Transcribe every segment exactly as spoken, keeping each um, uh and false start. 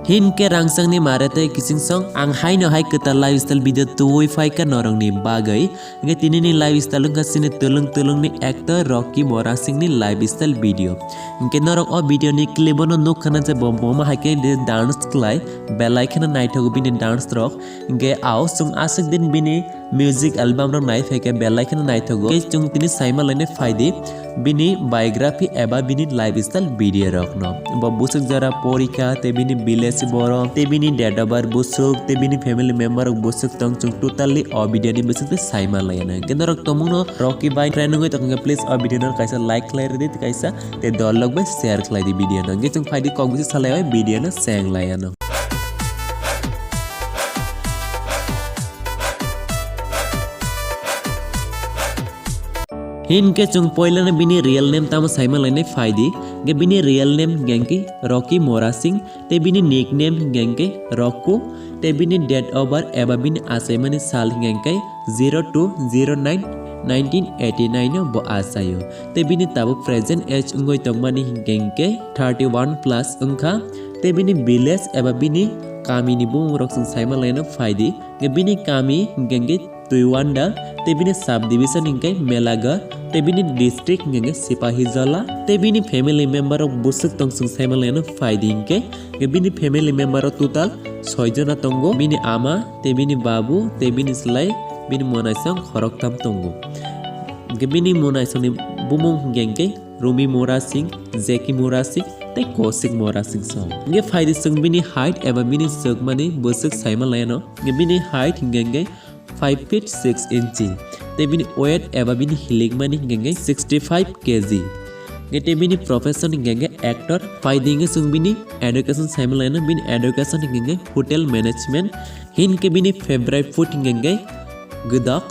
Hinkhe rangchakni mare tei kichingsong ang haino hai kwtal lifestyle video tubui phaikha norokni bagwi. Hinkhe tinini lifestyle wngkha chini twlwng twlwngni actor Rocky Morasingni lifestyle video. Hinkhe norok o video ni clip o no nukkhana je bo boma hai khe dance khlai, belai kheno naithogo bini dance rok. Hinkhe ao chwng aswk din bini music album rok nai phaikhe belai kheno naithogo. Hinkhe chwng tini saima lainai phaidi bini biography eba bini lifestyle video rokno. Bo bwswk jora porikha tei bini village borok tei bini date of birth bwswk tei bini family member rok bwswk tong chwng totally o video ni bwswk tei saima laiano. Hinkhe norok tongmungno Rocky bai friend wngwi tongkha, please o video no kaisa like khlai rwdi tei kaisa tei dol rok bai share khlai di video no. Hinkhe chwng phaidi kok bisi salai bai video no cheng laiano. Hinkhe chwng poilano bini real name tamo saima lainai phaidi. Hinkhe bini real name hinkhe Rocky Morasing, tei bini nickname hinkhe Rokku, tei bini date of birth eba bini achaimani sal hinkhe zero two zero nine nineteen eighty nine o bo achaio. Tei bini tabuk present age wngwi tongmani hinkhe thirty one plus wngkha. Tei bini village eba bini kamini bumung rok chwng saima lainai phaidi. Bini kami hinkhe Tuiwanda, tei bini sub division hinkhe Melagar, tei bini district hinkhe Sipahijala, tei bini family member rok bwswk tong chwng saima lainai phaidi hinkhe, bini family member rok total soi jona tongo, bini ama, tei bini babu, tei bini slai, bini mwnaisong khoroktham tongo. Hinkhe bini mwnaisongni bumung hinkhe Rumi Mora Singh, Jackie Mora Singh, tei Kosik Mora Singh song. Hinkhe phaidi chwng bini height eba bini swkmani bwswk saima lainai. Hinkhe bini height hinkhe five feet six inch. Tei bini weight eba bini hilikmani hinkhe sixty five K G. Hinkhe tei bini profession hinkhe actor. Phaidi hinkhe chwng bini education saima lainai, bini education hinkhe hotel management. Hinkhe bini favorite food hinkhe gwdok.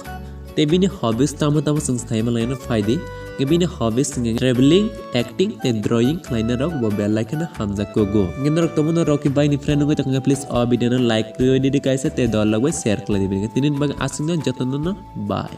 Tei bini hobbies tamo tamo chwng saima lainai phaidi. Hinkhe bini hobbies hinkhe traveling, acting tei drawing khlaina rok bo belai kheno hamjak kugo. Hinkhe norok tongmano Rocky bai ni friend wngwi tongkha, please o video no like rwui di kaisa tei dol rok bai share khlai di. Tini bagwi aswkno jotono no bye.